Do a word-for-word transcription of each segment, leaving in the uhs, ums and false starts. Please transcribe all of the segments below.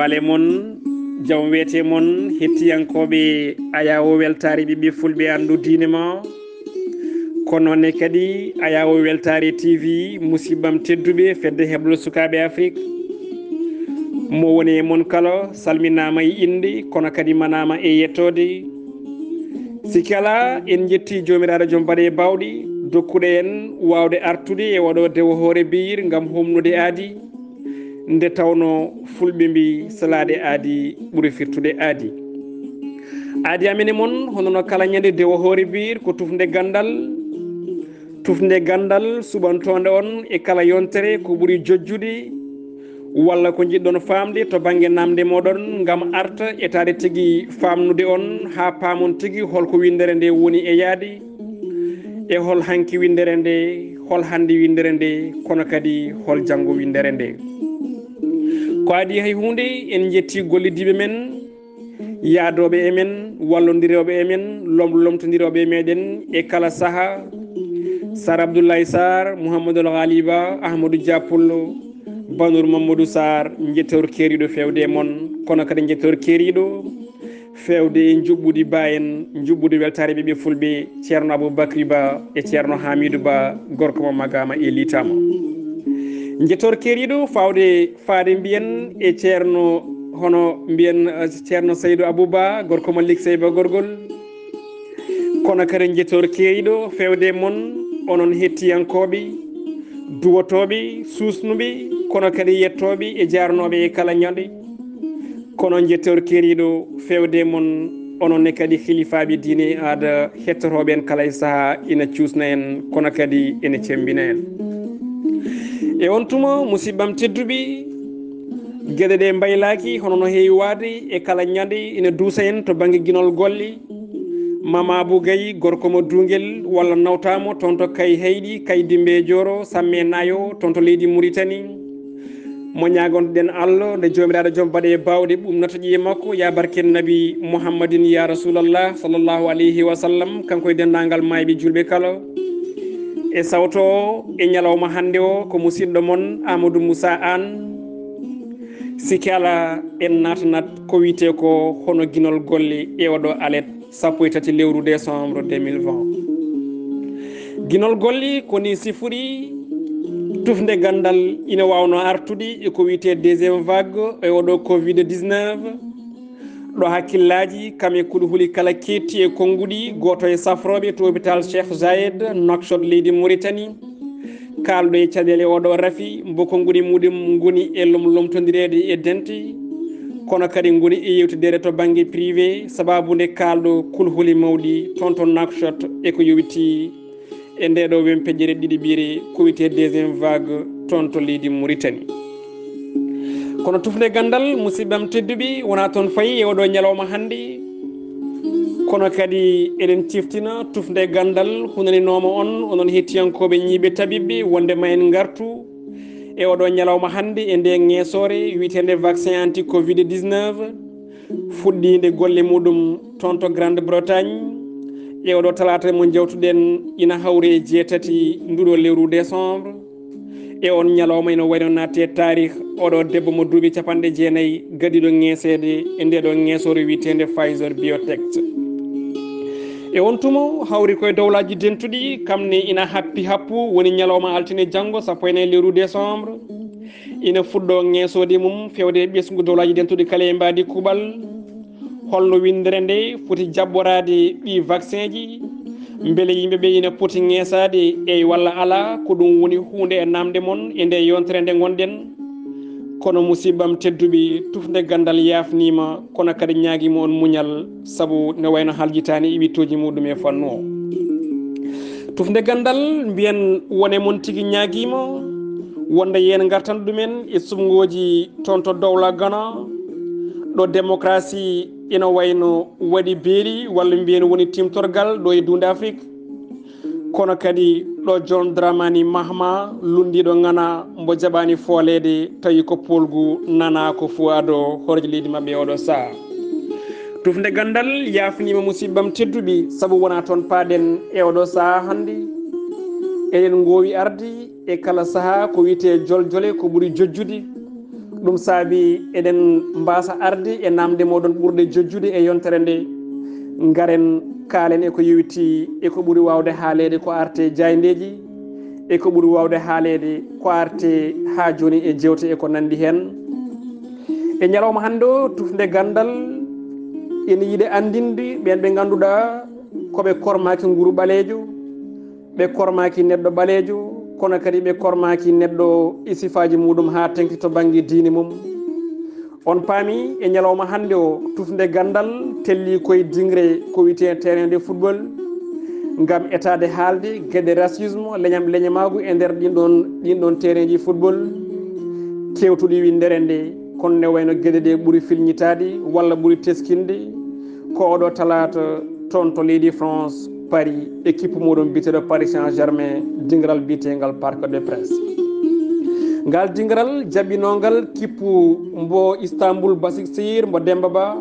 Ale mon, jam weete mon, hettiyankooɓe Ayaawo Weltaare ɓiɓɓe fulɓe anndu diine ma. Ko noon ne kadi Ayaawo Weltaare T V, musiɓɓam tedduɓe, fedde heblo sukaaɓe Afrik. Mo woni e mon kala, salminaama e innde, kono kadi manaama e yettoode. Sikke alaa, en njetti Joomiraaɗo Joom Baɗe Baawɗe, dokkuɗo en waawde artude e oɗo dewo hoore biyir ngam homnude aadi. Nde tawnoo fulɓe mbii, salaade aadi ɓuri firtude aadi. Aadi amen e mon, hono no kala ñande dewo hoore biyir, ko tufnde ganndal. Tufnde ganndal suɓantoonde on e kala yontere ko ɓuri jojjude, walla ko njiɗɗon faamde to bannge naamnde mooɗon, ngam arta etaade tigi faamnude on haa paamon tigi hol ko winndere nde woni e yaade, e hol hanki winndere nde, hol hannde winndere nde, kono kadi hol janngo winndere nde. Ko adii hay huunde, en njetti gollidiiɓe men, yaadooɓe e men, wallondirooɓe e men, lom-, lomtondirooɓe e meɗen e kala sahaa. Sar Abdoulaye Sarr, Mouhamadou Ghaliba, Ahmadou Dia Pullo, Banur Mamadou Sarr, njettoor keeriiɗo feewde e mon, kono kadi njettoor keeriiɗo feewde e njuɓɓudi ba en, njuɓɓudi weltaare ɓiɓɓe fulɓe, Ceerno Aboubacry Ba e Ceerno Hamidou Ba, gorko mo Magaama e Liitaama. Njettoor keeriiɗo faawde, faade mbiyen e Ceerno, hono mbiyen, eh, Ceerno Seydou Abou Ba, gorko mo Liksey Ba Gorgol. Kono kadi njettoor keeriiɗo feewde mon, onon hettiyankooɓe, duwotooɓe, suusnuɓe, kono kadi yettooɓe e jaarnooɓe e kala ñande. Kono njettoor keeriiɗo feewde mon, onon ne kadi hilifaaɓe diine e aada, hettotooɓe en kala e sahaa, ina cuusna en, kono kadi ina cemmbina en. E on tuma, musiɓɓam tedduɓe, geɗe ɗe mbaylaaki, hono no heewi waade e kala ñande, ina duusa en to bannge ginol golle. Mama Abou Gaye, gorko mo Duungel, walla nawtaamo toon to Kay Heyɗi, Kay Dimbe e Jooro, Samme Naayo, toon to leydi Muritani. Mo ñaagontoɗen Allah, nde Joomiraaɗo Joom Baɗe Baawɗe ɓumnata ƴiye makko, yaa barke Nabi Muhammadin, yaa Rasuulallah, sallallahu alayhi wa sallam, kanko e denndaangal maayɓe juulɓe kala. E sawto o, e ñalawma hannde o, ko musiɗɗo mon Amadou Moussa Anne. Sikke alaa, en naatanat ko wiyetee ko hono ginol golle e oɗo alet sappo e tati lewru décembre deux mille vingt. Ginol golle ko ni sifori, tufnde ganndal ina waawno artude e ko wiyetee deuxième vague e oɗo covid dix-neuf. Ɗo hakkillaaji kam e kuɗi huli kala keetti e konnguɗi, gooto e safrooɓe to hôpital Cheikh Zayed, Nouakchott, leydi Mauritanie. Kaalɗo e caɗeele oɗo rafi, mbo konnguɗi muɗum ngoni e lom-, lomtondireede e dente, kono kadi ngoni e yewtideede to bannge privé, sababu nde kaalɗo kulhuli mawɗi toon to Nouakchott e ko yowiti e ndeeɗo wempeƴƴere ɗiɗiɓire ko wiyetee deuxième vague toon to leydi Mauritanie. Kono tufnde ganndal, musiɓɓam tedduɓe, wonaa toon fayi e oɗo ñalawma hannde. Kono kadi eɗen ciftina tufnde ganndal hunaninooma on, onon hettiyankooɓe ñiiɓe tabiɓɓe, wonde ma en ngartu e oɗo ñalawma hannde e nde ŋeesoore wiyeteende vaccin anti covid dix-neuf, fuɗɗiinde golle muɗum toon to Grande Bretagne. E oɗo talaata mo njawtuɗen ina hawri e jeetati nduɗo lewru décembre. E on ñalawma ina wayno naatti e taarih oɗo debbo mo duuɓi capanɗe jeenayi gaɗiiɗo ŋeeseede e ndeeɗo ŋeesoore wiyeteende Pfizer Biotech. E on tuma hawri koye dowlaaji dentuɗi, kam ne ina happi happu, woni ñalawma altine janngo sappo e nayi lewru décembre. Ina fuɗɗo ŋeesoode mum feewde e ɓesngu dowlaaji dentuɗi kala e mbaadi kuuɓal. Holno winndere nde foti jaɓɓoraade ɗi vaccin ji? Mbele yimɓe ɓe ina poti ŋeesaade, eey walla alaa? Ko ɗum woni huunde e naamnde mon e nde yontere nde ngonɗen. Kono musiɓɓam tedduɓe, tufnde ganndal yaafniima, kono kadi ñaagiima on muñal, sabu ne wayno haljitaani e wittooji muɗum e fannu o. Tufnde ganndal, mbiyen wone mon tigi ñaagiima wonde yen ngartan ɗumen e suɓngooji toon to dowla Gana, ɗo démocratie ina wayno waɗi beeli, walla mbiyen woni timtorgal ɗo e duunde Afrik. Kono kadi ɗo John Dramani Mahama, lunndiiɗo Ghana, mbo jaɓaani fooleede, tawi ko poolgu nanaa ko Fuwaado, hooreejo leydi maɓɓe e oɗo sahaa. Tufnde ganndal yaafniima musiɓɓam tedduɓe, sabu wonaa toon paaɗen e oɗo sahaa hannde. Eɗen ngoowi arde e kala sahaa ko wiyetee joljole ko ɓuri jojjude. Ɗum saabi eɗen mbaasa arde e naamnde mooɗon ɓurɗe jojjude e yontere nde. Ngaren kaalen e ko yowitii e ko ɓuri waawde haaleede ko arte jaayndeeji, e ko ɓuri waawde haaleede ko arte haa jooni e jeewte e ko nanndi heen. E ñalawma hannde o, tufnde ganndal ina yiɗi anndinde ɓeen ɓe ngannduɗaa ko ɓe kormaaki nguru ɓaleejo, ɓe kormaaki neɗɗo ɓaleejo, kono kadi ɓe kormaaki neɗɗo e sifaaji muɗum haa teŋti to bannge diine mum. On paami e ñalawma hannde o, tufnde ganndal telli koye dingre ko wiyetee terrain de football, ngam etaade haalde geɗe racisme, leñam leñamaagu e nder ɗin ɗon, ɗin ɗon terrainji football keewtuɗi winndere nde, kono ne wayno geɗe ɗe ɓuri filñitaade walla ɓuri teskinde ko oɗo talaata toon to leydi France, Paris, équipe muɗum biyeteeɗo Paris Saint-Germain, dingiral biyetengal Parc des Princes. Ngal dingiral jaɓɓinongal kippu mbo Istanbul Basaksehir mbo Demba Ba,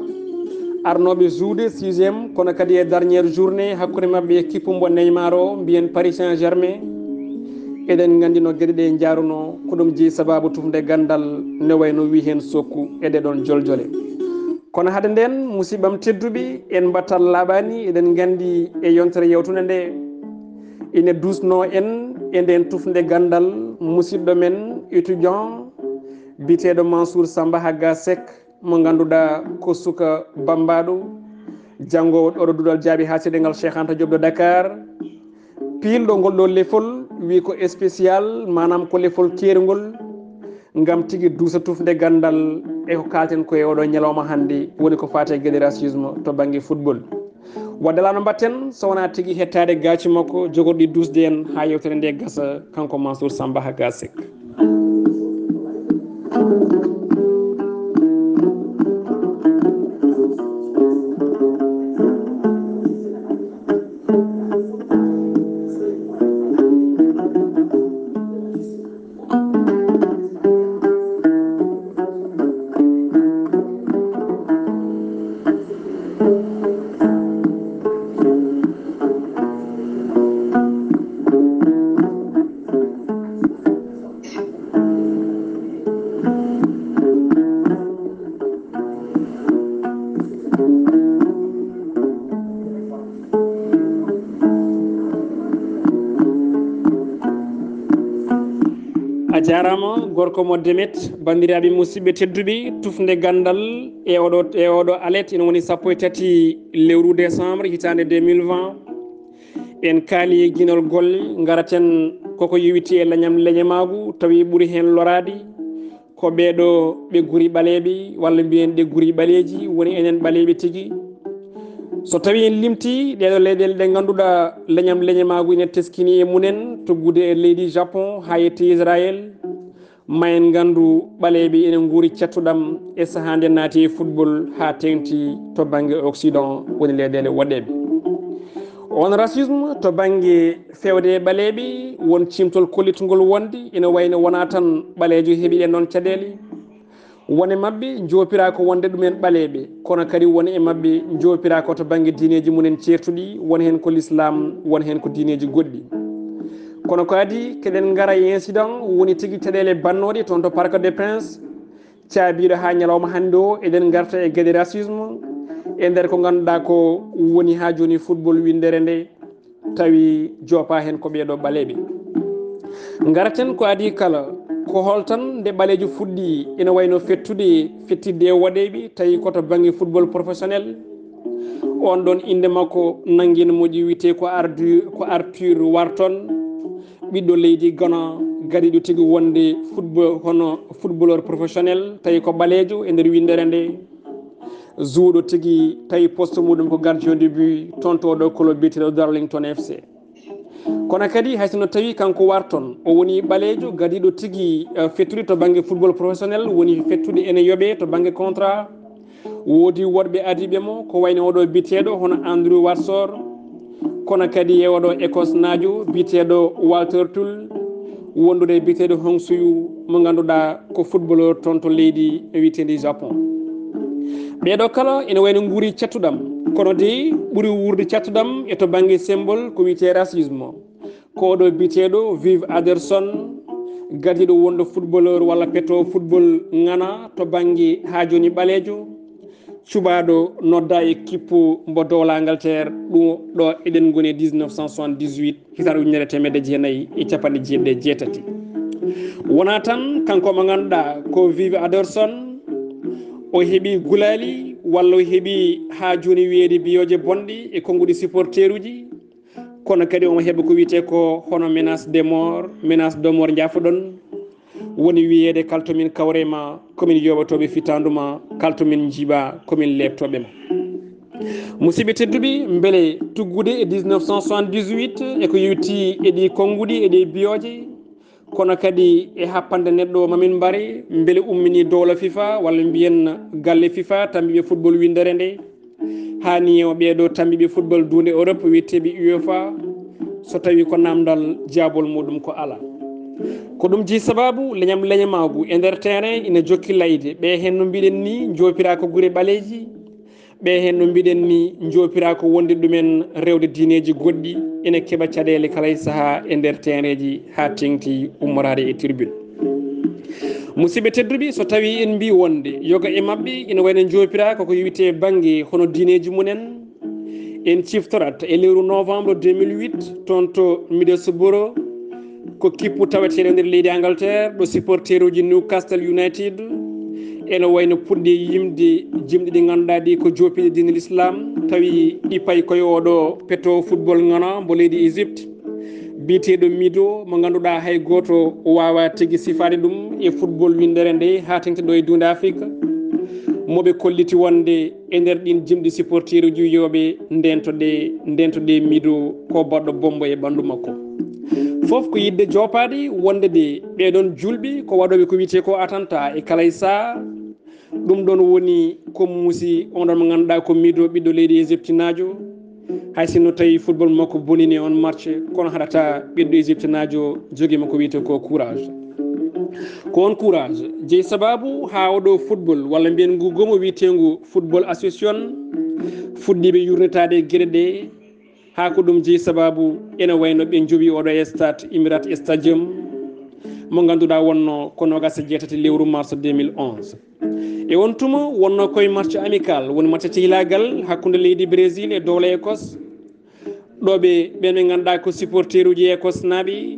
arnooɓe jouer sixième, kono kadi e dernière journée hakkunde maɓɓe e kippu mbo Neymar o, mbiyen Paris Saint-Germain. Eɗen nganndi no geɗe ɗe njaarunoo, ko ɗum jeyi sabaabu tufnde ganndal ne wayno wi heen sokku e ɗee ɗoon joljole. Kono hade nden, musidɓam tedduɓe, en mbattal laaɓaani, eɗen nganndi e yontere yawtunde nde ine duusnoo en e nden tufnde ganndal musidɗo men étudiant biyeteeɗo Mansour Samba Hagga Seck, mo ngannduɗaa ko suka bammbaaɗo, janngoowo ɗo ɗo duɗal jaaɓi haa seeɗe ngal Cheikh Anta Diop de Dakar, piilɗo ngol ɗo lefol, wi ko spécial, maanaam ko lefol keerngol, ngam tigi duusa tufnde ganndal e ko kaalten ko e oɗo ñalawma hannde, woni ko faati e geɗe racisme to bannge football. Wadde alaa no mbatten, so wonaa tigi hettaade gaaci makko jogorɗi duusde en haa yewtere nde gasa, kanko Mansour Samba Hagga Seck. A jaaraama, gorko mo Demet. Banndiraaɓe musidɓe tedduɓe, tufnde ganndal e oɗo, e oɗo alet ina woni sappo e tati lewru décembre hitaande deux mille vingt. En kaali e ginol golle, ngaraten koko yowiti e leñam leñamaagu, tawi ɓuri heen loraade ko ɓeeɗo ɓe guri ɓaleeɓe, walla mbiyen ɗe guri ɓaleeji, woni enen ɓaleeɓe tigi. So tawi en limti ɗeeɗo leyɗeele ɗe ngannduɗaa leñam leñamaagu ina teskini e munen, tuggude e leydi Japon haa yettii Israël, ma en nganndu ɓaleeɓe ina nguuri cattuɗam e sahaa nde naati e football haa teeŋti to bannge Occident, woni leyɗeele woɗɗeeɓe. On racisme to bannge feewde e ɓaleeɓe, won ciimtol kollitgol wonde ina wayno wonaa tan ɓaleejo heɓi e noon caɗeele. Won e maɓɓe njoopira ko wonde ɗumen ɓaleeɓe, kono kadi won e maɓɓe njoopira ko to bannge diineeji mumen ceertuɗi, won heen ko lislaam, won heen ko diineeji goɗɗi. Kono ko adii, keɗen ngara e incident woni tigi caɗeele bannooɗe toon to Parc des Princes, caabiiɗo haa ñalawma hannde o, eɗen ngarta e geɗe racisme, e nder ko ngannduɗaa ko woni haa jooni football winndere nde, tawi joopa heen ko ɓeeɗo ɓaleeɓe. Ngaraten ko adii kala, ko holtan nde ɓaleejo fuɗɗi ina wayno fettude, fettidde e woɗeeɓe, tawi ko to bannge football professionnel. On ɗon innde makko nanngin moƴƴi wiyetee ko Ardu-, ko Arthur Wharton, ɓiɗɗo leydi Ghana, gariiɗo tigi wonde football, hono footballeur professionnel, tawi ko ɓaleejo e nder winndere nde. Zuuɗo tigi, tawi poste muɗum ko gardien de but, toon to ɗo club biyeteeɗo Darlington F C. Kono kadi, hay sinno tawi kanko Wharton, o woni ɓaleejo gadiiɗo tigi, eh, fettude to bannge football professionnel, woni fettude ene yoɓee to bannge contrat. Woodi woɗɓe adiiɓe mo, ko wayno oɗo biyeteeɗo hono Andrew Warsor, kono kadi e oɗo Écosse naajo biyeteeɗo Walter Tull, wondude e biyeteeɗo Hong Suyu, mo ngannduɗaa ko footballeur toon to leydi wiyeteendi Japon. Ɓeeɗo kala ene wayno nguuri cattuɗam, kono de ɓuri wuurde cattuɗam e to bannge symbole ko wiyetee racisme. Ko oɗo biyeteeɗo Viv Anderson, Gadiiɗo wonɗo footballeur walla peto football ŋana to bannge haa jooni ɓaleejo, cuɓaaɗo nodda e kippu mbo dowla Angleterre, ɗum ɗo eɗen ngoni e dix-neuf cent soixante-dix-huit, hitaande ujunere teemedde jeenayi e capanɗe jeeɗiɗi e jeetati. Wonaa tan kanko mo ngannduɗaa ko Vivi Anderson, o heɓi gulaali walla o heɓi haa jooni wiyeede biyooje bonɗe e konnguɗi supporteruuji, kono kadi omo heɓa ko wiyetee ko hono menace de mort, menace de mort njaafoɗon, woni wiyeede kala to min kawree ma, ko min yooɓotooɓe fitaandu ma, kala to min njiiɓa, ko min leeptooɓe ma. Musidɓe tedduɓe, mbele tuggude e dix-neuf cent soixante-dix-huit e ko yowiti e ɗi konnguɗi e ɗi biyooje, kono kadi e happande neɗɗo ma min mbare, mbele ummini dowla FIFA walla mbiyen galle FIFA tambiiɓe football winndere nde, haa ni o ɓeeɗo tambiiɓe football duunde Europe wiyeteeɓe UEFA, so tawi ko namdal jaabol muɗum ko ala. Ko ɗum jeyi sababu leñam leñamaagu e nder terrain ina jokki layde, ɓe heen no mbiɗen ni njoopira ko gure ɓaleeji, ɓe heen no mbiɗen ni njoopira ko wonde ɗumen rewde diineeji goɗɗi, ina keɓa caɗeele kala e sahaa e nder terrainji haa teeŋti ummoraade e tribune. Musidɓe tedduɓe, so tawi en mbi wonde yoga e maɓɓe ina wayno njoopira koko yowiti bannge hono diineeji mumen, en ciftorat e lewru novembre deux mille huit, toon to Middlesbrough, ko kippu taweteeɗo nder leydi Angleterre, ɗo supporteruuji Newcastle United ene wayno puɗɗi yimde jimɗi ɗi ngannduɗaa ɗi ko joopiiɗe diine l'islam, tawi ɗi payi koye oɗo peto football ŋana mbo leydi Égypte, biyeteeɗo Mido, mo ngannduɗaa hay gooto waawaa tigi sifaade ɗum e football winndere nde haa teeŋti ɗo e duunde Afrik, mo ɓe kolliti wonde e nder ɗin jimɗi supporteruuji wiyooɓe ndento ɗe, ndento ɗe Mido ko baɗɗo bombo e ɓanndu makko. Fof ko yiɗde joopaade wonde de ɓeɗon julɓe ko waɗooɓe ko wiyetee ko attentat e kala e saha. Ɗum ɗon woni ko muusi on ɗon mo ngannduɗaa ko Mido, ɓiɗɗo leydi Égyptinaajo. Hay sinno tawi football makko bonini on match, kono haɗata ɓiɗɗo Égyptinaajo jogiima ko wiyetee ko courage. Ko on courage jeyi sababu haa oɗo football walla mbiyen ngu gomo wiyeteengu Football Association fuɗɗiiɓe yurnitaade geɗe ɗe, haa ko ɗum jeyi sababu ene wayno ɓe njowi oɗo e stade Emirates Stadium mo ngannduɗaa wonno ko noogas e jeetati lewru mars deux mille onze. E on tuma wonno koye match amical, woni match cehilaagal hakkunde leydi Brésil e dowla Écosse, ɗo ɓe ɓen ɓe ngannduɗaa ko supporteruuji Écosse naaɓe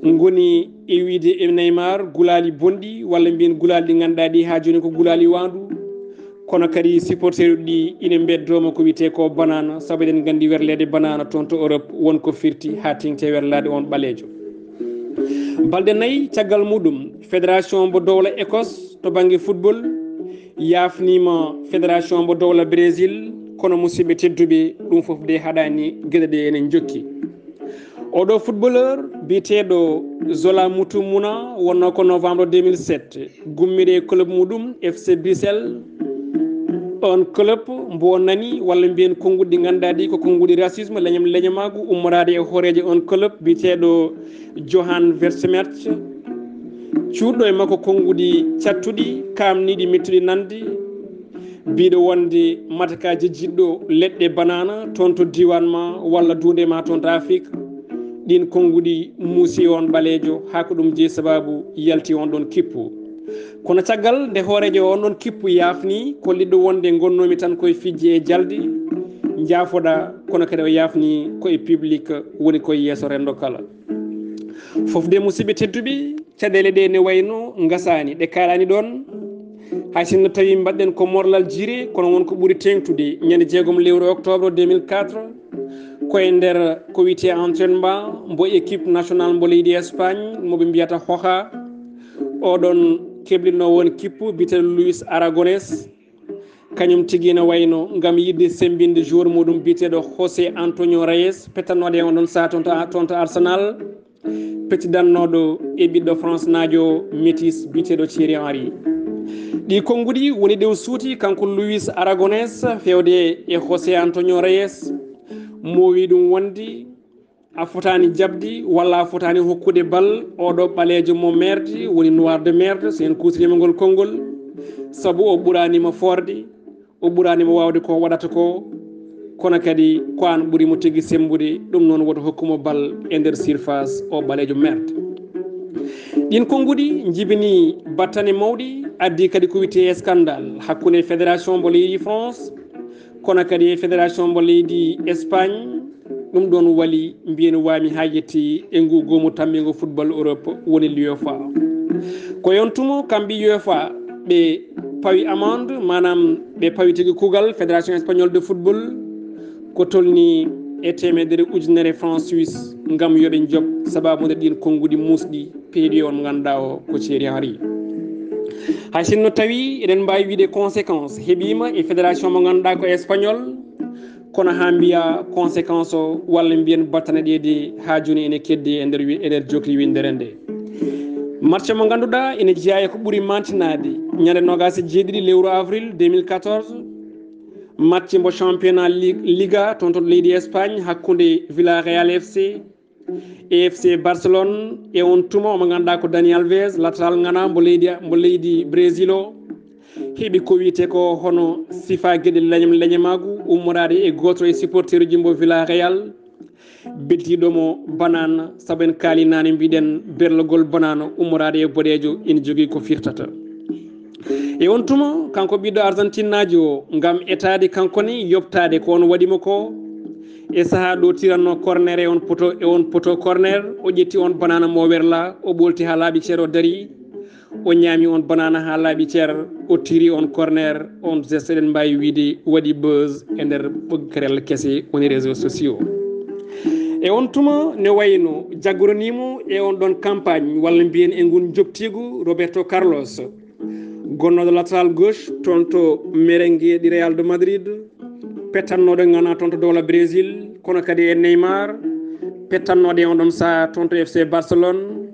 ngoni e wiide e Neymar gulaali bonɗi walla mbiyen gulaali ɗi ngannduɗaa ɗi haa jooni ko gulaali waandu. Kono kadi supporteruuji ɗi ina mbeddooma ko wiyetee ko banana, sabu eɗen nganndi werleede banana toon to Europe won ko firti haa teeŋti werlaade on ɓaleejo. Balɗe nayi caggal muɗum, fédération mbo dowla Écosse to bannge football yaafniima fédération mbo dowla Brésil, kono musidɓe tedduɓe, ɗum fof de haɗaani, geɗe ɗe ene njokki. Oɗo footballeur biyeteeɗo Zola Mutumuna wonno ko novembre deux mille sept, gummiiɗo e club muɗum F C Bruxelles. On club mbo nani walla mbiyen konnguɗi ɗi ngannduɗaa ɗi ko konnguɗi racisme, leñam leñamaagu, ummoraade e hooreejo on club biyeteeɗo Johan Vertmerch, cuuɗɗo e makko konnguɗi cattuɗi, kaamniiɗi, mettuɗi nande, biiɗo wonde mata ka jejjitɗo leɗɗe banana toon to diiwaan ma walla duunde ma toon to Afrik. Ɗin konnguɗi muusi on ɓaleejo haa ko ɗum jeyi sababu yalti on ɗon kippu. Kono caggal nde hooreejo on ɗon kippu yaafni, kolliɗo wonde ngonnoomi tan koye fijji e jaldi, njaafoɗa, kono kadi o yaafni ko e public, woni koye yeeso renndo kala. Fof de, musidɓe tedduɓe, caɗeele ɗe ne wayno ngasaani, ɗe kaalaani ɗoon. Hay sinno tawi mbaɗɗen ko morlal jiire, kono won ko ɓuri teeŋtude. Ñande jeegom lewru octobre deux mille quatre, ko e nder ko wiyetee entraînement mbo équipe nationale mbo leydi Espagne, mo ɓe mbiyata Hoja. Oɗon keblitno won kippu biyeteeɗo Luis Aragones. Kañum tigi ene wayno ngam yiɗde semmbinde joueur muɗum biyeteeɗo José Antonio Reyes, pettannooɗo e on ɗon saha toon to, toon to Arsenal, pettidannooɗo e ɓiɗɗo France naajo métis biyeteeɗo Thierry Henry. Ɗi konnguɗi woni ɗe o suuti kanko Luis Aragones feewde e José Antonio Reyes, mo wi ɗum wonde a fotaani jaɓde walla a fotaani hokkude bal oɗo ɓaleejo mo merde, woni noir de merde, so en kuutinima ngol konngol, sabu o ɓuraanima foorde, o ɓuraanima waawde ko waɗata ko, kono kadi ko an ɓuri mo tigi semmbude, ɗum noon woto hokku mo bal e nder surface o ɓaleejo merde. Ɗin konnguɗi njibini battane mawɗi, addi kadi ko wiyetee scandale hakkunde fédération mbo leydi France, kono kadi e fédération mbo leydi Espagne. Ɗum ɗoon wali mbiyen waami haa yetti e ngu goomu tammbingu football Europe, woni l'UEFA. Ko e on tuma kamɓe UEFA ɓe pawi amande, maanaam ɓe pawi tigi kuugal fédération espagnole de football, ko tolni e teemedere ujunere franc suisse ngam yo ɓe njoɓ sababude ɗin konnguɗi muusɗi peeɗi on mo ngannduɗaa o ko Thierry Henry. Hay sinno tawi eɗen mbaawi wiide conséquence heɓiima e fédération mo ngannduɗaa ko espagnol, kono haa mbiya conséquence o walla mbiyen battane ɗeeɗi haa jooni ene keddi e nder wi-, e nder jokli winndere nde. Match mo ngannduɗaa ene jeyaa e ko ɓuri mantinaade ñande noogaas e jeeɗiɗi lewru avril deux mille quatorze, match mbo championnat Li-, Liga toon to leydi Espagne hakkunde Villarreal F C e F C Barcelone. E on tuma omo ngannduɗaa ko Dani Alves, lateral ŋana mbo leydi, mbo leydi Brésil o, heɓi ko wiyetee ko hono sifa geɗe leñam leñamaagu ummoraade e gooto e supporteruji mbo Villarreal, beltiiɗo mo banana, sabu en kaali naane mbiɗen berlogol banana ummoraade e boɗeejo ina jogii ko firtata. E on tuma kanko ɓiɗɗo Argentinnaajo o, ngam etaade kanko ne yoɓtaade ko on waɗi mo ko, e sahaa ɗo tiranno corner e on poto, e on poto corner, o ƴetti on banana mo werla, o ɓolti haa laaɓi ceer, o dari, o ñaami on banana haa laaɓi ceer, o tiri on corner. On geste eɗen mbaawi wiide waɗi buzz e nder ɓoggi karelle kese woni réseaux sociaux. E on tuma ne wayno jaggoronimo e on ɗon campagne walla mbiyen e ngun joptiigu Roberto Carlos, gonnooɗo lateral gauche toon to merengue ɗi Real de Madrid, pettannooɗo ŋana toon to dowla Brésil, kono kadi e Neymar, pettannooɗo e on ɗon sahaa toon to F C Barcelone.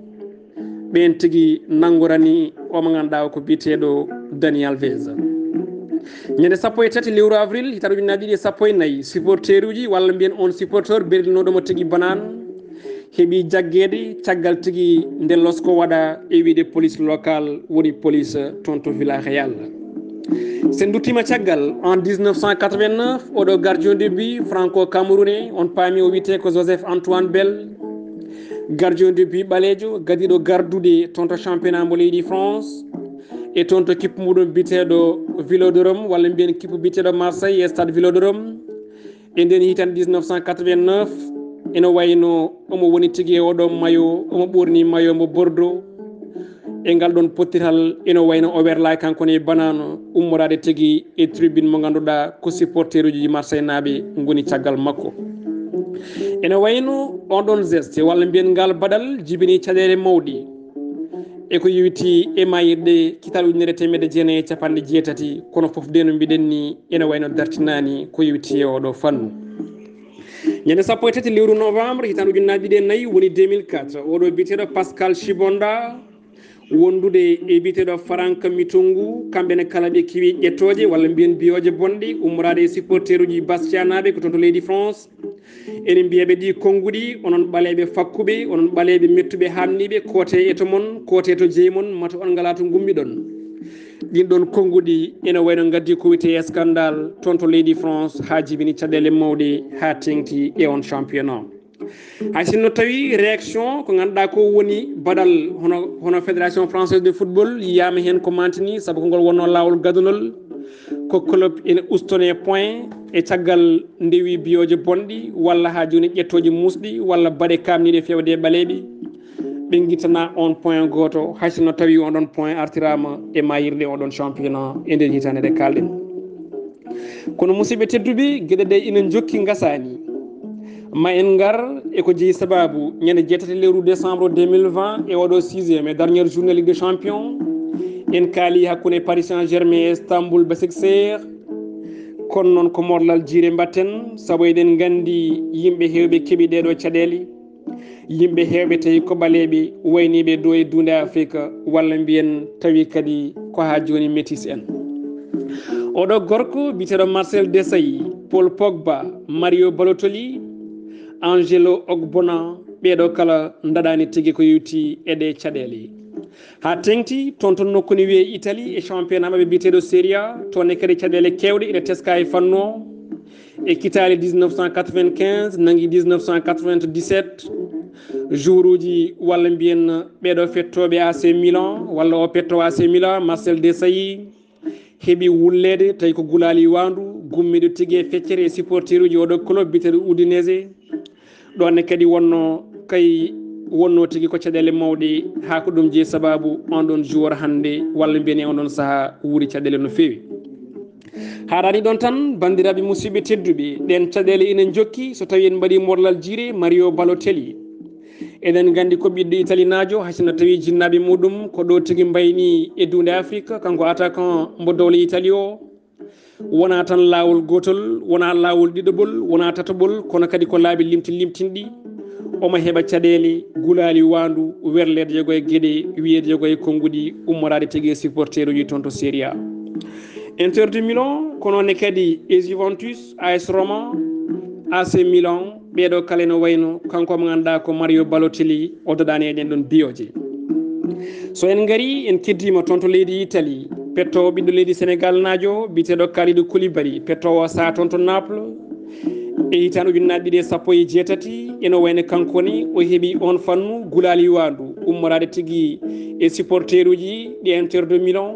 Ɓeen tigi nanngorani o mo ngannduɗaa o ko biyeteeɗo Dani Alves. Ñande sappo e tati lewru avril, hitaande ujunnaji ɗiɗi e sappo e nayi, supporteruji walla mbiyen on supporteur berlinooɗo mo tigi banana heɓi jaggeede caggal tigi nde losko waɗa e wiide police locale, woni police toon to Villarreal. So en nduttiima caggal, en dix-neuf cent quatre-vingt-neuf, oɗo gardien de but franco-camerounais, on paami o wiyetee ko Joseph Antoine Bell, gardien de but ɓaleejo, gadiiɗo gardude toon to championnat mbo leydi France, e toon to kippu muɗum biyeteeɗo Vélodrome, walla mbiyen kippu biyeteeɗo Marseille e stade Vélodrome. E nden hitan dix-neuf cent quatre-vingt-neuf, ene wayno omo woni tigi e oɗo mayo, omo ɓorni mayo mbo Bordeaux. E ngal ɗon pottital ene wayno o werlaaki kanko ne banana ummoraade tigi e tribune mo ngannduɗaa ko supporteruji Marseille naaɓe ngoni caggal makko. Ene wayno on ɗon geste walla mbiyen ngal baɗal jibini caɗeele mawɗe. E ko yowiti e maayirɗe kital ujunere teemedde jeenayi e capanɗe jeetati, kono fof de no mbiɗen ni ene wayno dartinaani ko yowiti e oɗo fannu. Ñande sappo e tati lewru novembre hitan ujunnaji ɗiɗi e nayi woni deux mille quatre, oɗo biyeteeɗo Pascal Chibonda wondude e biyeteeɗo Franck Mitongu, kamɓe ne kala ɓe kewi ƴettooje walla mbiyen biyooje bonɗe ummoraade e supporteruji Bastia naaɓe ko toon to leydi France. Ene mbiya ɓe ɗi konnguɗi, onon ɓaleeɓe fakkuɓe, onon ɓaleeɓe mettuɓe haamniiɓe, koote e to mon, koote to jeyi mon, mata on ngalaa to ngummiɗon. Ɗin ɗon konnguɗi ene wayno ngaddi ko wiyetee scandale toon to leydi France, haa jibini caɗeele mawɗe, haa teeŋti e on championnat. Hay sinno tawi réaction ko ngannduɗaa ko woni baɗal hono, hono Fédération Française de Football yiyaama heen ko mantini, sabu ko ngol wonnoo laawol gadunol, ko club ene ustone point e caggal ndewi biyooje bonɗi walla haa jooni ƴettooje muusɗi walla baɗe kaamniiɗe feewde e ɓaleeɓe. Ɓe ngittana on point gooto, hay sinno tawi on ɗon point artiraama e maayirɗe on ɗon championnat e nder hitaande nde kaalɗen. Kono musidɓe tedduɓe, geɗe ɗe ina njokki ngasaani. Ma en ngar e ko jeyi sababu ñande jeetati lewru décembre deux mille vingt e oɗo sixième et dernière journée Ligue des Champions. En kaali hakkunde Paris Saint-Germain e Istanbul Basaksehir. Kono noon ko morlal jiire mbatten, sabu eɗen nganndi yimɓe heewɓe keɓi ɗeeɗo caɗeele. Yimɓe heewɓe tawi ko ɓaleeɓe wayniiɓe ɗo e duunde Afrika, walla mbiyen tawi kadi ko haa jooni métis en. Oɗo gorko biyeteeɗo Marcel Desailly, Paul Pogba, Mario Balotelli, Angelo Ogbonna, ɓeeɗo kala ndaɗaani tigi ko yowiti e ɗe caɗeele. Haa teeŋti toon to nokku ne wiyee Italie e championnat maɓɓe biyeteeɗo Serie A, toon ne kadi caɗeele keewɗe ina teska e fannu o. E kitaale dix-neuf cent quatre-vingt-quinze nanngi dix-neuf cent quatre-vingt-dix-sept, Joueuruji walla mbiyen ɓeɗo fettoɓe A C Milan walla o petto A C Milan, Marcel Desailly, heɓi wulleede, tawi ko gulaali waandu, gummiiɗo tigi e feccere e supporteruji oɗo club biyeteɗo Udinese. Ɗon ne kadi wonno kay wonno tigi ko caɗeele mawɗe, haa ko ɗum jeyi sababu on ɗon joueur hannde walla mbiyen e on ɗon saha wuuri caɗeele no feewi. Haɗani ɗon tan, banndiraaɓe musidɓe tedduɓe, ɗen caɗeele ina jokki so tawi en mbaɗi morlal jiire Mario Balotelli. Eɗen nganndi ko ɓiɗɗo italinaajo, hay sinno tawi jinnaaɓe muɗum ko ɗo tigi mbayni e duunde Afrik, kanko attaquant mbo dowle Itali o. Wonaa tan laawol gootol, wonaa laawol ɗiɗaɓol, wonaa tataɓol, kono kadi ko laabi limti limtinɗi. Omo heɓa caɗeele, gulaali waandu, werleede yogo e geɗe, wiyeede yogo e konnguɗi, ummoraade tigi e supporteruji toon to Serie A. Inter de Milan, kono ne kadi e Juventus, A S Roma, A C Milan, ɓeeɗo kala ene wayno kanko mo ngannduɗaa ko Mario Balotelli, o daɗani e ɗen ɗon biyoje. So en ngari, en keddiima toon to leydi Italie, pettowo ɓiɗɗo leydi Senegal naajo, biyeteeɗo Kalidou Koulibaly, pettowo saha toon to Naples. E hitaande ujunnaji ɗiɗi e sappo e jeetati, ene wayno kanko ni o heɓi on fannu gulaali waandu, ummoraade tigi e supporteruji ɗi Inter de Milan.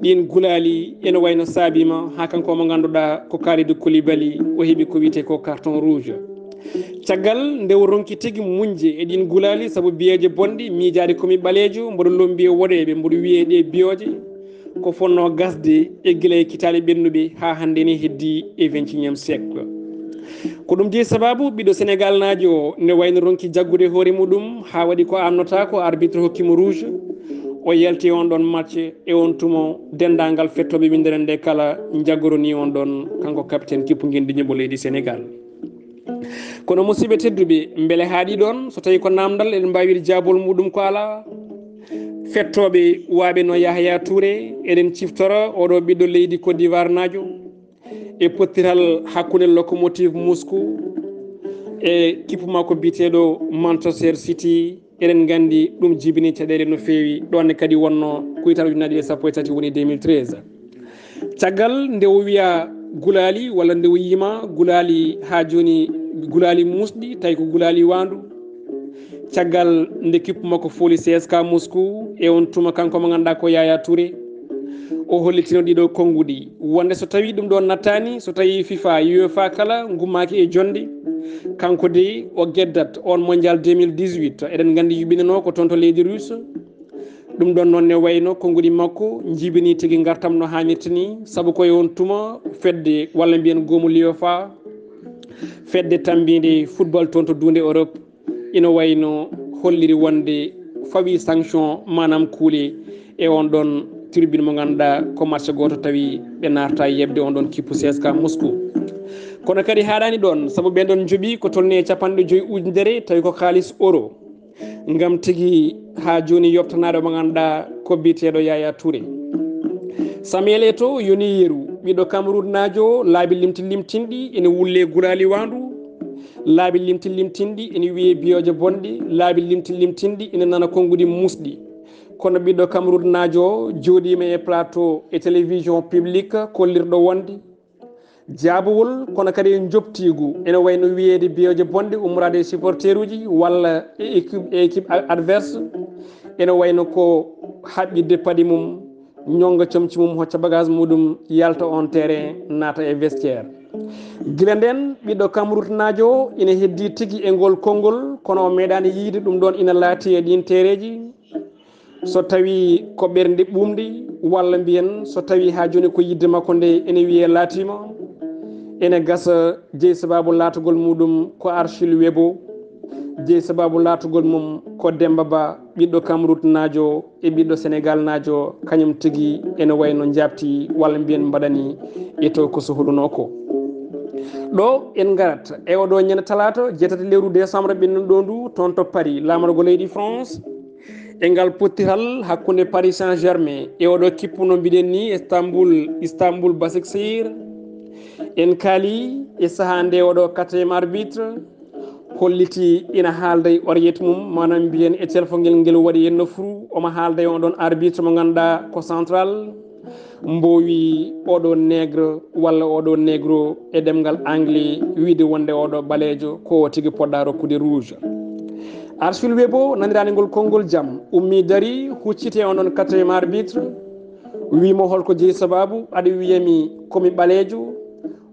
Ɗin gulaali ene wayno saabiima haa kanko mo ngannduɗaa ko Kalidou Koulibaly, o heɓi ko wiyetee ko carton rouge. Caggal nde o ronki tigi muñde e ɗin gulaali sabu biyeeje bonɗe, miijaade ko mi ɓaleejo, mboɗo lombi e woɗeeɓe, mboɗo wiyee ɗe biyoje, ko fonnoo gasde e gila e kitaale ɓennuɓe haa hannde ne heddii e vingt et unième siècle. Ko ɗum jeyi sababu ɓiɗɗo Senegal naajo o nde wayno ronki jaggude hoore muɗum haa waɗi ko annota ko arbitre hokki mo rouge. O yalti on ɗon match e on tuma denndaangal fettooɓe winndere nde kala jaggoroni on ɗon kanko capitaine kippu ngenndi ñiɓɓo leydi Senegal. Kono musidɓe tedduɓe, mbele haaɗi ɗon so tawi ko namdal eɗen mbawi wiide jaabol muɗum ko alaa? Fettooɓe waaɓe no Yahaya Touré, eɗen ciftora oɗo ɓiɗɗo leydi Côte d'Ivoire naajo e pottiral hakkunde Lokomotiv Moscou e kippu makko biyeteeɗo Manchester City. Eɗen nganndi ɗum jibini caɗeele no feewi, ɗon ne kadi wonno kuytal ujunnaji ɗiɗi e sappo e tati woni deux mille treize. Caggal nde o wiya gulaali walla nde o yima gulaali haa jooni, gulaali musɗi, tawi ko gulaali waandu. Caggal nde kippu makko fooli C S K Moscou e on tuma kanko mo ngannduɗaa ko Yaya Touré, o hollitino ɗiɗo konnguɗi. Wonde so tawi ɗum ɗon nattaani, so tawi FIFA, UEFA kala ngummaaki e jonde, kanko de o geddat on mondial deux mille dix-huit. Eɗen nganndi yuɓɓinanoo ko toon to leydi Russe. Ɗum ɗon noon ne wayno konnguɗi makko njibini tigi ngartam no haanirta ni, sabu ko e on tuma fedde walla mbiyen goomu UEFA, fedde tambiinde football toon to duunde Europe, ina wayno holliri wonde fawi sanction, maanaam kuule e on ɗon tribune mo ngannduɗaa ko match gooto tawi ɓe naarta yeɓde on ɗon kippu C S K Moscou. Kono kadi haaɗaani ɗon, sabu ɓen ɗon njoɓi ko tolni e capanɗe joyi ujunere, tawi ko kaalis euro. Ngam tigi haa jooni yoɓtanaade mo ngannduɗaa ko biyeteeɗo Yaya Touré. Samuel Eto'o yoni yeru, ɓiɗɗo Cameroun naajo, laabi limti limtinɗi ene wulle gulaali waandu. Laabi limti limtinɗi ene wiyee biyoje bonɗe, laabi limti limtinɗi ene nana konnguɗi musɗi. Kono ɓiɗɗo Cameroun naajo jooɗiima e plateau e télévision publique kollirɗo wonde jaabawol, kono kadi e njoɓtiigu, ene wayno wiyeede biyoje bonɗe ummoraade e supporteruji walla e équipe, e équipe a-, adverse, ene wayno ko haɓɓitde paɗi mum, ñonga comci mum, hocca bagage muɗum, yalta on terrain, naata e vestiaire. Gila nden, ɓiɗɗo Kamrutnaajo o ina heddi tigi e ngol konngol, kono o meeɗaani yiyde ɗum ɗon ina laati e ɗin tereeji. So tawi ko ɓernde ɓuumde, walla mbiyen so tawi haa jooni ko yidde makko nde ene wiyee laatiima, ene gasa jeyi sabaabu laatugol muɗum ko Archil Webo, jeyi sabaabu laatugol mum ko Demba Ba, ɓiɗɗo Kamrutnaajo e ɓiɗɗo Senegaalnaajo, kañum tigi ene wayno njaabti walla mbiyen mbaɗani e to ko sohlunoo ko. Ɗo en ngarat e oɗo ñande talaata jeetati lewru décembre ɓennuɗo ɗo ndu, toon to Paris, laamorgo leydi France. E ngal pottiral hakkunde Paris Saint-Germain e oɗo kippu no mbiɗen ni Istanbul, Istanbul Basaksehir. En kaali e sahaa nde oɗo quatrième arbitre holliti ina haalda e oreillette mum, maanaam mbiyen e telfongel ngel waɗi e nofru, omo haalda e on ɗon arbitre mo ngannduɗaa ko central, mbowi oɗo nègre walla oɗo negro e ɗemngal anglais, wiide wonde oɗo ɓaleejo ko o tigi poɗɗa rokkude rouge. Archil Webo nanirani ngol konngol jam, ummi dari, hucciti e on ɗon quatrième arbitre, wimo: "Holko jeyi sababu aɗa wiyami komi ɓaleejo?"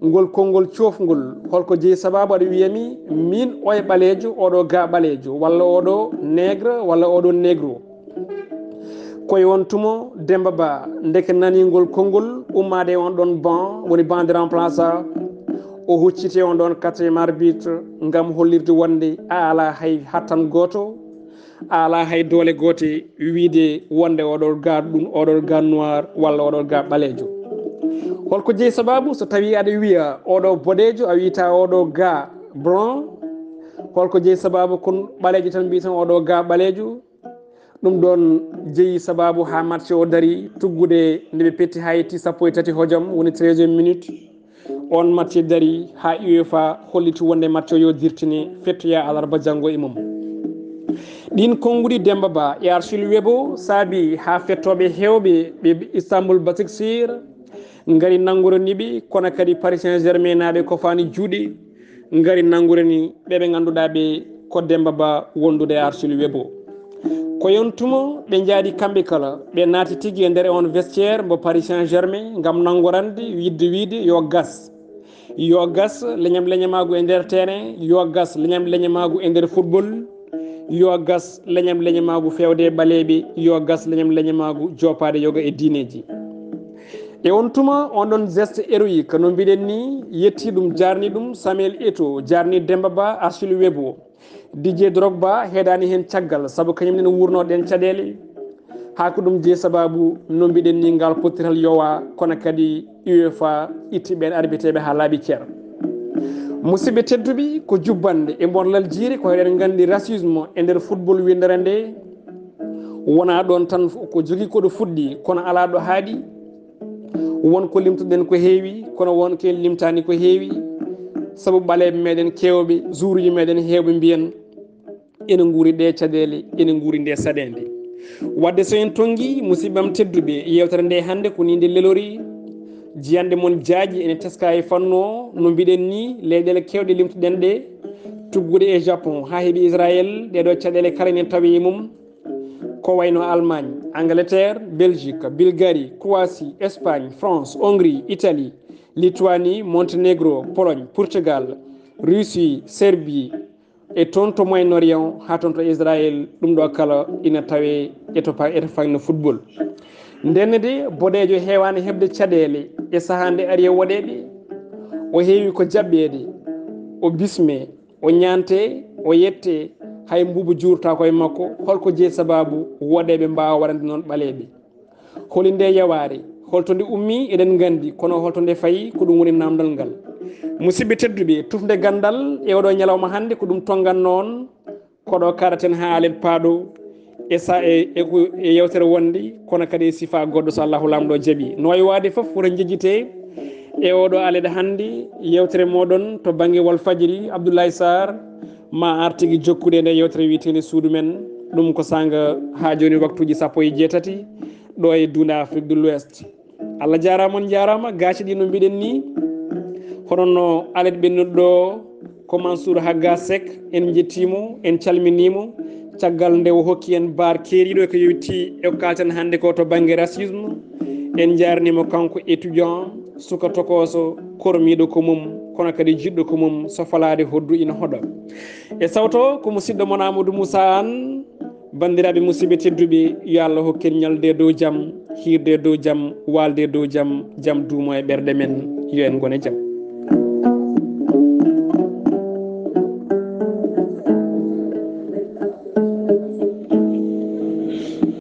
Ngol konngol coofngol: "Holko jeyi sababu aɗa wiyami min oye ɓaleejo, oɗo ga ɓaleejo, walla oɗo nègre, walla oɗo négro?" Koye on tumo Demba Ba, ndeke nani ngol konngol, ummaade e on ɗon banc, woni banc de remplaçant, o hucciti e on ɗon quatrième arbitre ngam hollirde wonde a ala hay hattan gooto, a ala hay doole goote, wiide wonde oɗo ga ɗum, oɗo ga noir, walla oɗo ga ɓaleejo. Holko jeyi sababu so tawi aɗa wiya oɗo boɗeejo, a wiyta oɗo ga blanc? Holko jeyi sababu kon ɓaleejo tan mbiyeten oɗo ga ɓaleejo? Ɗum ɗon jeyi sababu ha match o dari tuggude nde ɓe petti ha yetti sappo e tati hojom, woni treizième minute. On match dari ha UEFA holliti wonde match o yo dirtine, fettoya alarba janngo e mum. Ɗin konnguɗi Demba Ba e Archil Webo saabi ha fettoɓe hewɓe ɓe Istanbul Basaksehir ngari nangorani ɓe, kono kadi Paris Saint-Germain naaɓe ko fani juuɗe ngari nangorani ɓe ɓe ngannduɗaa ɓe ko Demba Ba wondude e Archil Webo. Ko yon tuma ɓe njaadi kamɓe kala, ɓe naati tigi e nder e on vestiaire mbo Paris Saint-Germain ngam nangorande, yidde wiide yo gas. Yo gas leñam leñamaagu e nder terrain, yo gas leñam leñamaagu e nder football, yo gas leñam leñamaagu fewde e ɓaleeɓe, yo gas leñam leñamaagu joopaade yoga e diineeji. E on tuma, on ɗon geste héroïque, no mbiɗen ni, yetti ɗum, jarni ɗum Samuel Eto'o, jarni Demba Ba, Archil Webo. Didier Drogba heedani heen caggal, sabu kañum nen wurno ɗen caɗeele. Haa ko ɗum jeyi sababu, no mbiɗen ni, ngal pottiral yowa, kono kadi UEFA itti ɓeen arbitreɓe haa laaɓi cer. Musidɓe tedduɓe, ko jubbande e mborlal jiiri, ko eɗen nganndi racisme e nder football winndere nde. Wona ɗon tan ko jogi ko ɗo fuɗɗi, kono alaa ɗo haaɗi. Won ko limtuɗen ko heewi, kono won ko en limtaani ko heewi. Sabu ɓaleeɓe meɗen keewɓe, zuuruji meɗen heewɓe mbiyen, ene nguuri ɗe caɗeele, ene nguuri nde saɗeende. Wadde so en tonngii, musidɓe am tedduɓe, yewtere nde hannde ko ni nde lelori. Jiyannde mon jaaji ene teska e fannu o, no mbiɗen ni, leyɗeele keewɗe limtuɗen ɗe, tuggude e Japon haa heɓi Israël, ɗeɗo caɗeele kala ene tawi e mum. Ko wayno Allemagne, Angleterre, Belgique, Bulgarie, Croatie, Espagne, France, Hongrie, Italie, Lituanie, Montenegro, Pologne, Portugal, Russie, Serbie, e toon to Moyen-Orient haa toon to Israël, ɗum ɗo kala ina tawe e to pa-, e to fannu football. Ndenne de, boɗeejo heewaani heɓde caɗeele e sahaa nde ari e woɗeeɓe, o heewi ko jaɓɓeede, o bisme, o ñaante, o yette, hay mbuubu juurtaako e makko. Holko jeyi sababu woɗeeɓe mbaawa waɗande noon ɓaleeɓe? Holi nde yawaare? Holto nde ummi? Eɗen nganndi, kono holto nde fayi? Ko ɗum woni namdal ngal. Musidɓe tedduɓe, tufde ganndal e oɗo ñalawma hannde ko ɗum tonngan noon. Ko ɗo kaɗaten haa alet paaɗo e sa-, e, e, e yewtere wonde, kono kadi e sifaa goɗɗo, so Allahu Laamɗo jaɓi. No wayi waade fof, wota njejjite e oɗo alet hannde, yewtere moɗon to bannge Walfadjri, Abdoulaye Sarr, ma ar tigi jokkude nde yewtere wiyeteende Suudu Men. Ɗum ko saanga haa jooni waktuuji sappo e jeetati, ɗo e duunde Afrique de l'Ouest. Allah jaaraama, on njaaraama. Gaaci ɗi no mbiɗen ni, hono no alet ɓennuɗo ɗo ko Mansour Hagga Seck, en njettiimo, en calminiimo. Caggal nde o hokki en baar keeriiɗo ko yowiti e ko kalten hannde ko to bannge racisme, en njaarniimo kanko étudiant, suka tokooso, kormiiɗo ko mum, kono kadi jiɗɗo ko mum, so falaade hoddu ina hoɗa. E sawto ko musidɗo mon Amadou Moussa Anne. Banndiraaɓe musidɓe tedduɓe, yo Allah hokken ñalde dow jam, hiirde dow jam, waalde dow jam, jam duumo e ɓerɗe men, yo en ngone jam.